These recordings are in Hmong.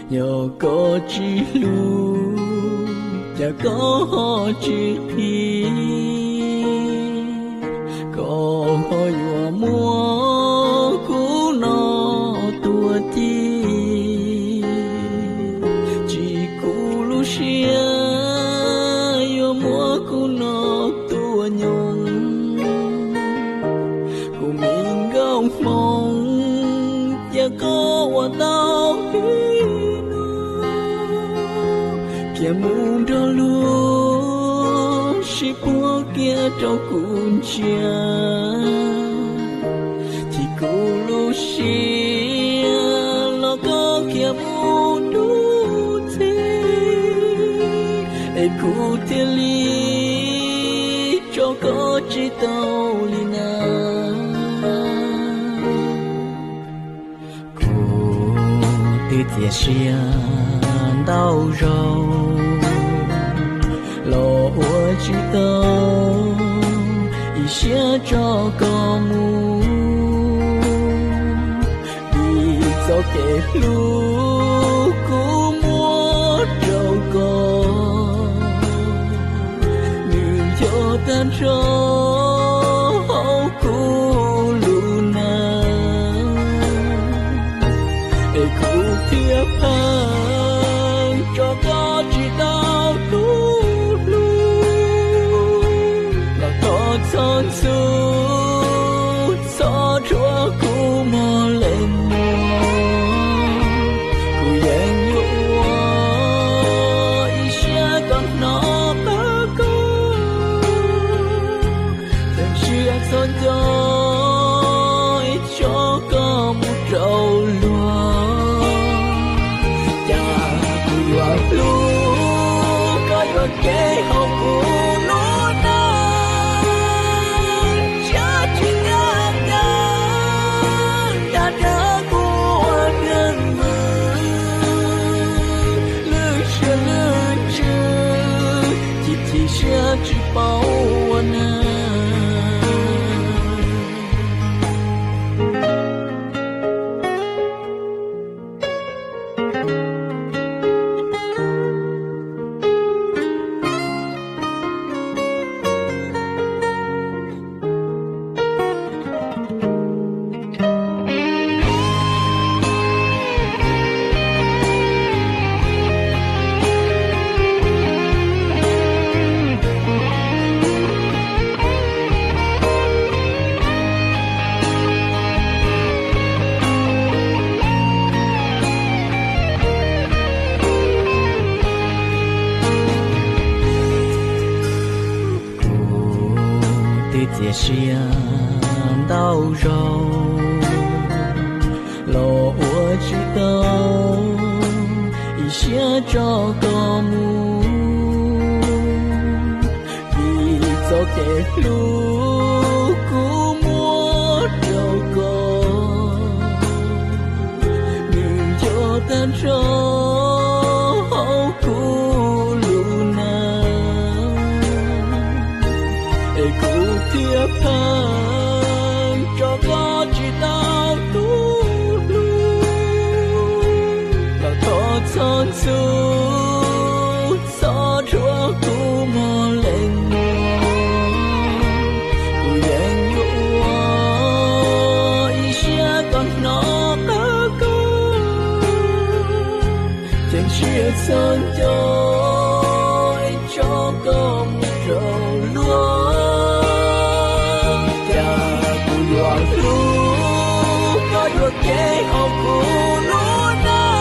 Yog koj tsis hlub, cas koj ho tsis qhia, koj ho yuav muab kuv no tua ci. Tsis kuv lub siab yuav muab kuv no tua nyoos. Kuv me nkauj hmoob, cas koj ua tau li no, khiav mus nrog luag sib puag kiag rau kuv ntsia. Chim kuv lub siab los koj khiav mus dub ntxiv, es kuv thiaj li tso koj tsis tau li na. Kuv twb txiav siab ntau zaus los ua tsis tau ib siab tso koj mus. Vim txoj kev hlub kuv muab rau koj, nws nco tag nrho hauv kuv lub neej, es kuv thiaj pheej tso koj tsis tau tus hlub. Los thov txhob ntxub, txhob rhuav kuv mog leej muam, kuv yeej yuav ua ib siab kom hnov qab koj. Tseem siab txhob nco, tso koj mus rau luag, cas kuv yuav hlub koj yuam kev hauv kuv lub neej. Siab tsis nyab nyab, dag dag kuv ua neeg vwm, lwj siab lwj ntsws, chim chim siab tsis paub ua neeg. Kuv twb txiav siab ntau zaus los ua tsis tau ib siab tso koj mus. Vim txoj kev hlub kuv muab rau koj, nws nco tag nrho hauv kuv lub neej, es kuv thiaj pheej tso koj tsis tau tus hlub. Los thov txhob ntxub, txhob rhuav kuv mog leej muam, kuv yeej yuav ua ib siab kom hnov qab koj. Tseem siab txhob nco, tso koj mus rau luag, cas kuv yuav hlub koj yuam kev hauv kuv lub neej.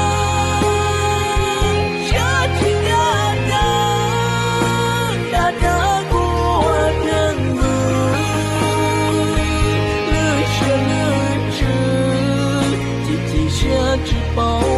Siab tsis nyab nyab, dag dag kuv ua neeg vwm, lwj siab lwj ntsws, chim chim siab tsis paub